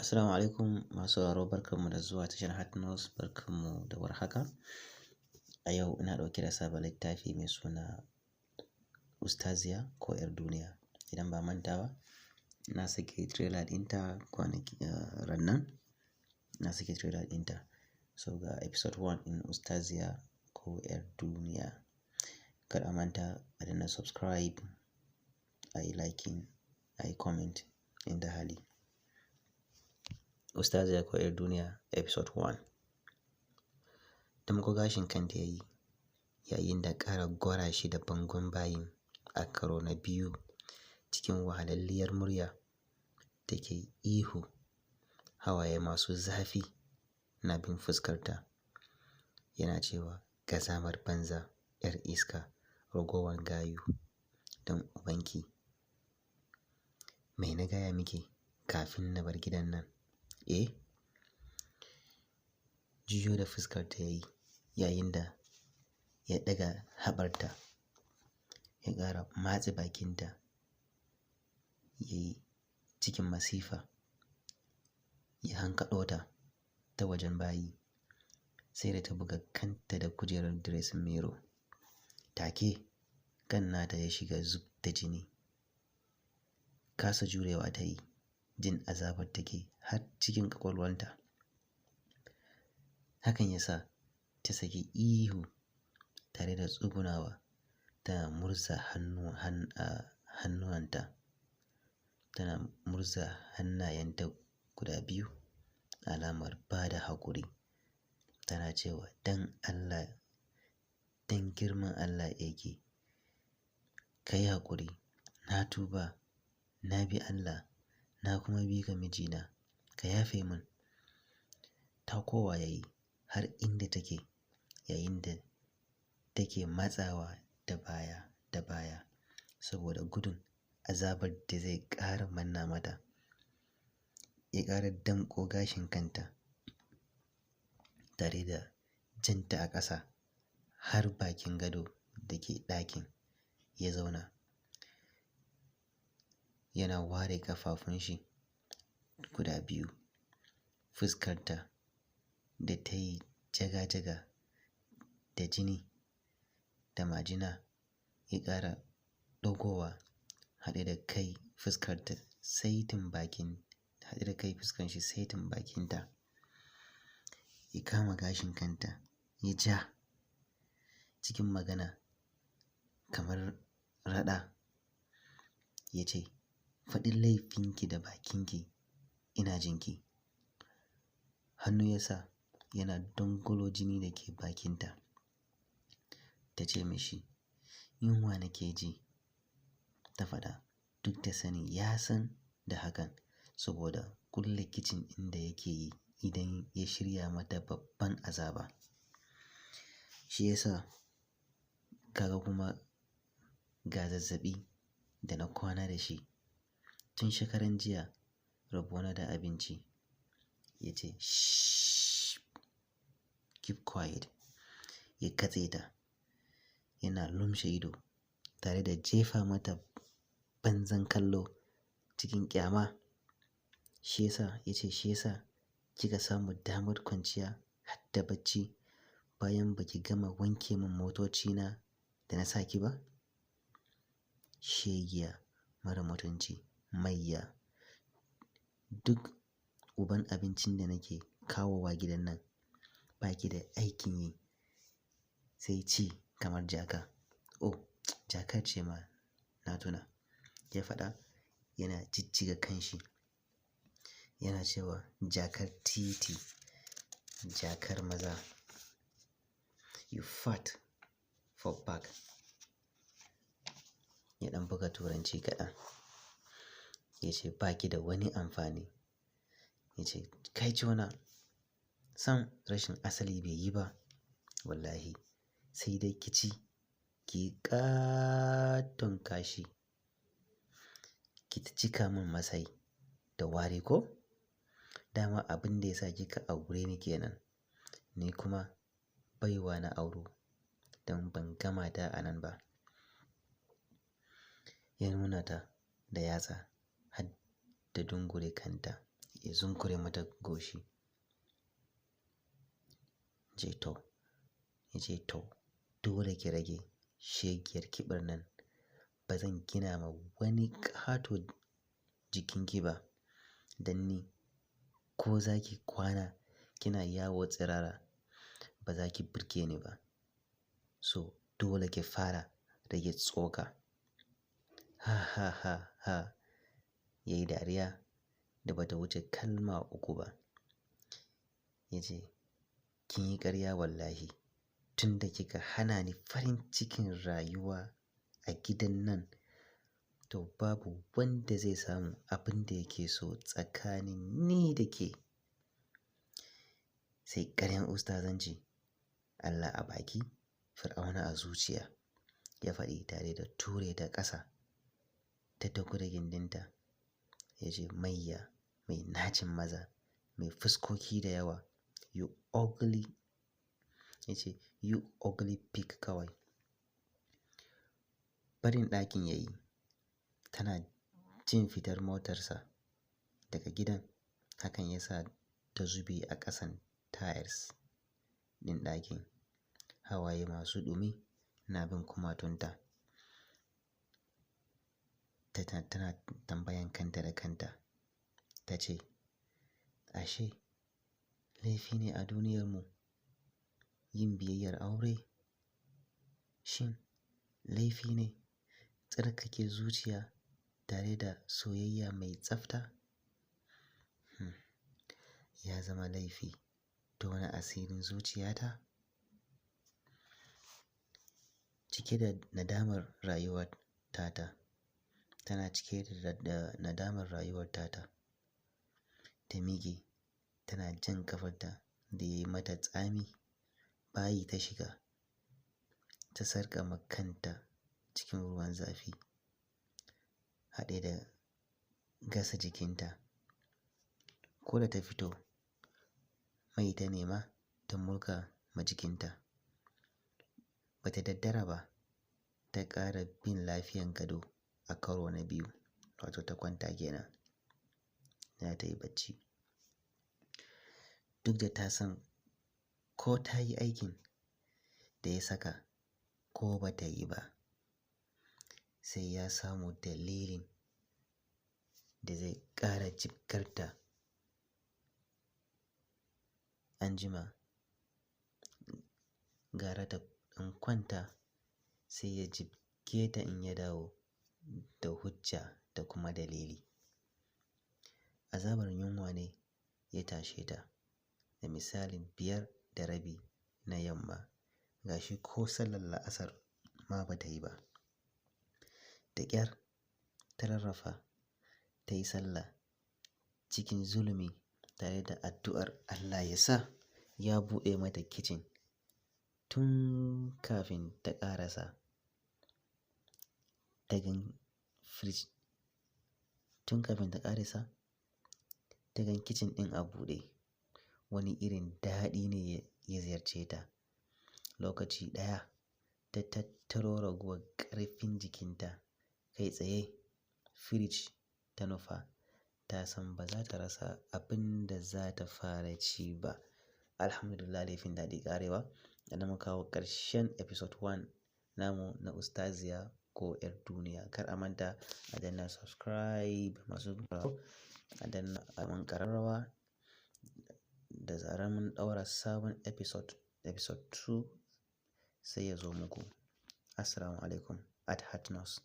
Assalamu alaikum masu sauraro, barkanmu da zuwa tashar Hatnos, barkanmu da warhaka. A yau ina ɗauke da sabon littafi mai suna Ustaziya ko 'Yar Duniya. Idan ba manta ba, na saki trailer ɗinta kwanaki rannan. Na saki trailer ɗinta. So ga episode 1 ɗin Ustaziya ko 'Yar Duniya. Kar a manta a danna subscribe, a yi liking, a yi comment inda hali. Ustaziya ko 'Yar Duniya episode 1. Damƙo gashin kanta ya yi yayin da ƙara gwara shi da bangon bayin a karo na biyu cikin wahalalliyar murya take ihu, hawaye masu zafi na bin fuskarta. Yana cewa, "Ƙazamar banza, 'yar iska, ragowar gayu, don ubanki. Mai na gaya miki kafin na bar gidan nan? Eh?" Juyo da fuskarta ya yi yayin da ya ɗaga haɓarta, ya ƙara matse bakinta, ya yi cikin masifa, ya hankaɗo ta ta wajen bayi, sai da ta buga kanta da kujerar dressing mirror. Take kan nata ya shiga zub da jini. Kasa jurewa ta yi, jin azabar take har cikin ƙwaƙwalwanta. Hakan ya sa ta saki ihu tare da tsugunawa tana murza hannuwanta, tana murza hannayenta guda biyu alamar ba da haƙuri. Tana cewa, "Dan Allah, dan girman Allah yake, ka yi haƙuri, na tuba, na bi Allah, na kuma bi ka mijina, ka yafe mun." Takowa ya yi har inda take yayin da take matsawa da baya da baya saboda gudun azabar da zai ƙara manna mata. Ya ƙara damƙo gashin kanta tare da janta a ƙasa har bakin gado da ke ɗakin ya zauna. Yana ware ƙafafun shi guda biyu. Fuskarta da ta yi jaga-jaga da jini da majina ya ƙara ɗagowa haɗe da kai fuskarta saitin bakin, haɗe da kai fuskar shi saitin bakinta. Ya kama gashin kanta ya ja cikin magana kamar raɗa. Ya ce, "Faɗi laifinki da bakinki, ina jinki." Hannu ya sa yana dangwalo jini da ke bakinta. Ta ce mishi, "Yunwa nake ji," ta faɗa duk da sani ya san da hakan saboda kulle kicin ɗin da yake yi idan ya shirya mata babban azaba. Shi ya sa kaga kuma ga zazzaɓi da na kwana da shi tun shekaran jiya, rabona da abinci. Ya ce, "Shhh, keep quiet." Ya katse ta yana lumshe ido tare da jefa mata banzan kallo cikin ƙyama. Shi ya sa, ya ce, "Shi ya sa kika samu damar kwanciya har da bacci bayan baki gama wanke min motocina da na saki ba? Shegiya mara mutunci, mayya. Duk uban abincin da nake kawowa gidan nan baki da aikin yi sai ci kamar jaka. Oh, jakar ce ma na tuna." Ya faɗa yana jijjiga kanshi. Yana cewa, "Jakar titi, jakar maza. You fat for back." Ya ɗan buga turanci kaɗan. Ya ce, "Baki da wani amfani." Ya ce, "Kai jona, sam rashin asali bai yi ba. Wallahi sai dai ki ci, ki yi ƙaton kashi, ki ta cika min masai da wari ko? Dama abin da ya sa kika aure ni kenan. Ni kuma baiwa na auro don ban gama ta a nan ba." Ya nuna ta da yatsa har da dungure kanta. Ya zunkure mata goshi. Ce to, ya ce to dole ki rage shegiyar ƙibar nan. Ba zan gina ma wani ƙato jikinki ba. Dan ni ko za ki kwana kina yawo tsirara ba za ki burge ni ba. So dole ki fara rage tsoka. Ha ha ha ha. Ya yi dariya da bata wuce kalma uku ba. Ya ce kin yi ƙarya wallahi. Tun da kika hana ni farin cikin rayuwa a gidan nan to babu wanda zai samu abin da yake so tsakanin ni da ke. Sai ƙaryan ustazanci. Allah a baki, Fir'auna a zuciya. Ya faɗi tare da ture ta ƙasa. Ta daku da gindinta. Ya ce mayya mai nacin maza, mai fuskoki da yawa. You ugly. Ya ce you ugly pig kawai. Barin ɗakin ya yi. Tana jin fitar motarsa daga gidan. Hakan ya sa ta zube a ƙasan tiles ɗin ɗakin. Hawaye masu ɗumi na bin kumatunta. Tana tambayan kanta da kanta. Ta ce, ashe laifi ne a duniyarmu yin biyayyar aure? Shin laifi ne tsarkake zuciya tare da soyayya mai tsafta? Ya zama laifi tona asirin zuciyata? Cike da nadamar rayuwar tata. Tana cike da nadamar rayuwar tata. Ta miƙe tana jan ƙafarta da ya yi mata tsami. Bayi ta shiga. Ta sarƙama kanta cikin ruwan zafi. Haɗe da gasa jikinta. Ko da ta fito, mai ta nema ta mulka ma jikinta. Bata daddara ba. Ta ƙara bin lafiyan gado a karo na biyu. Wato ta kwanta kenan. Za ta yi bacci. Duk da ta san ko ta yi aikin da ya saka ko ba ta yi ba, sai ya samu dalilin da zai ƙara jibgarta. Anjima gara ta ɗan kwanta sai ya jibge ta in ya dawo da hujja da kuma dalili. Azabar yunwa ne ya tashe ta da misalin 5:30 na yamma. Gashi ko sallar la'asar ma ba ta yi ba. Da ƙyar ta rarrafa ta yi sallah cikin zulumi tare da addu'ar Allah ya sa ya buɗe mata kicin tun kafin ta ƙarasa. Ta gan firij tun kafin ta ƙarasa ta gan kicin ɗin a buɗe. Wani irin daɗi ne ya ziyarce ta. Lokaci ɗaya ta tattaro raguwar ƙarfin jikinta kai tsaye firij ta nufa. Ta san ba za ta rasa abin da za ta fara ci ba. Alhamdulillah, laifin daɗi ƙarewa. Da muka kawo ƙarshen episode 1 namu na Ustaziya ko 'yar duniya. Kar a manta a danna subscribe masu a danna alamar ƙararrawa. Da zarar mun ɗaura sabon episode, episode 2 sai ya zo muku. Assalamu alaikum at Hatnos.